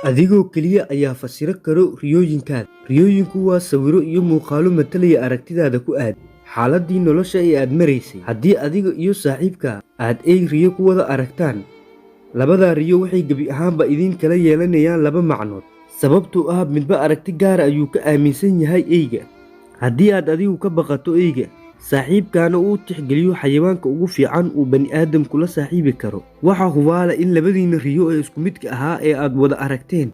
Adigoo keliya ayaa fasiro karo riyooyinkaada. Riyooyinku waa sawirro iyo muuqaallo matalaya aragtidaada ku aaddan xaaladdii nolosha ee aad maraysay. Haddii adiga iyo saaxiibkaa aad ey riyo ku wada aragtaan, labadaa riyo waxay gebi ahaanba idin kala yeelanayaan laba macnood, sababtoo ah midba aragti gaara ayuu ka aaminsan yahay eyga. Haddii aad adigu ka baqato eyga, saaxiibkaana uu tixgeliyo xayawaanka ugu fiican uu bani'aadamku la saaxiibi karo, waxaa hubaala in labadiinna riyo ee isku midka ahaa ee aad wada aragteen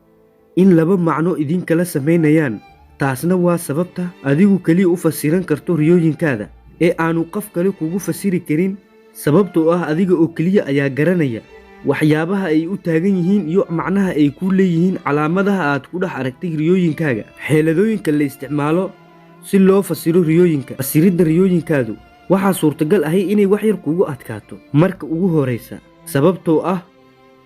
in laba macno idinkala samaynayaan. Taasna waa sababta adigu keliya u fasiran karto riyooyinkaada ee aanu qof kale kugu fasiri karin, sababtoo ah adiga oo keliya ayaa garanaya waxyaabaha ay u taagan yihiin iyo macnaha ay kuu leeyihiin calaamadaha aad ku dhex aragtay riyooyinkaaga. Xeeladooyinka la isticmaalo si loo fasiro riyooyinka. Fasiridda riyooyinkaadu waxaa suurtagal ahi inay wax yar kugu adkaato marka ugu horraysa, sababtoo ah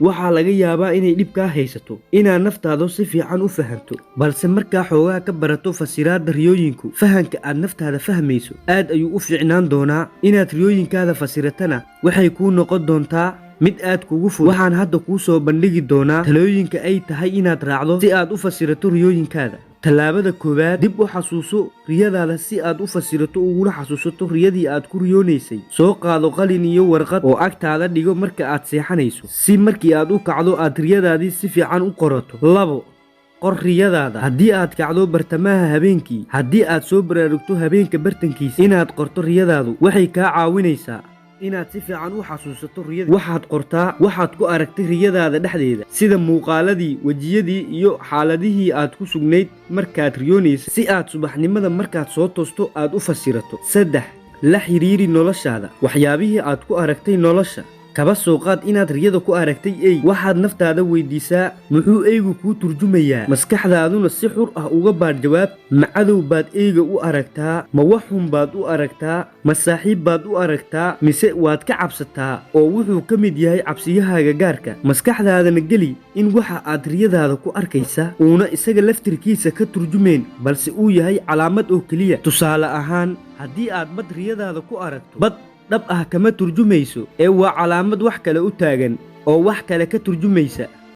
waxaa laga yaabaa inay dhib kaa haysato inaad naftaada si fiican u fahanto. Balse markaa xoogaa ka barato fasiraadda riyooyinku, fahanka aad naftaada fahmayso aad ayuu u fiicnaan doonaa. Inaad riyooyinkaada fasiratana waxay kuu noqon doontaa mid aad kugu fudud. Waxaan hadda kuu soo bandhigi doonaa talooyinka ay tahay inaad raacdo si aad u fasirato riyooyinkaada. Tallaabada koowaad: dib u xasuuso riyadaada si aad u fasirato uguna xasuusato riyadii aad ku riyoonaysay. Soo qaado qalin iyo warqad oo agtaada dhigo marka aad seexanayso, si markii aad u kacdo aad riyadaadii si fiican u qorato. 2, qor riyadaada. Haddii aad kacdo bartamaha habeenkii, haddii aad soo baraarugto habeenka bartankiisa, inaad qorto riyadaadu waxay kaa caawinaysaa inaad si fiican u xasuusato riyada. Waxaad qortaa waxaad ku aragtay riyadaada dhexdeeda, sida muuqaaladii, wejiyadii iyo xaaladihii aad ku sugnayd markaad riyoonaysay, si aad subaxnimada markaad soo toosto aad u fasirato. 3, la xiriiri noloshaada waxyaabihii aad ku aragtay nolosha. Kaba soo qaad inaad riyada ku aragtay ey. Waxaad naftaada weydiisaa: muxuu eygu kuu turjumayaa? Maskaxdaaduna si xur ah uga baadh jawaab. Ma cadow baad eyga u aragtaa? Ma wax xun baad u aragtaa? Ma saaxiib baad u aragtaa? Mise waad ka cabsataa oo wuxuu ka mid yahay cabsiyahaaga gaarka? Maskaxdaadana geli in waxa aad riyadaada ku arkaysa uuna isaga laftirkiisa ka turjumayn, balse uu yahay calaamad oo keliya. Tusaale ahaan, haddii aad bad riyadaada ku aragto, bad dhab ah kama turjumayso ee waa calaamad wax kale u taagan oo wax kale ka turjumaysa.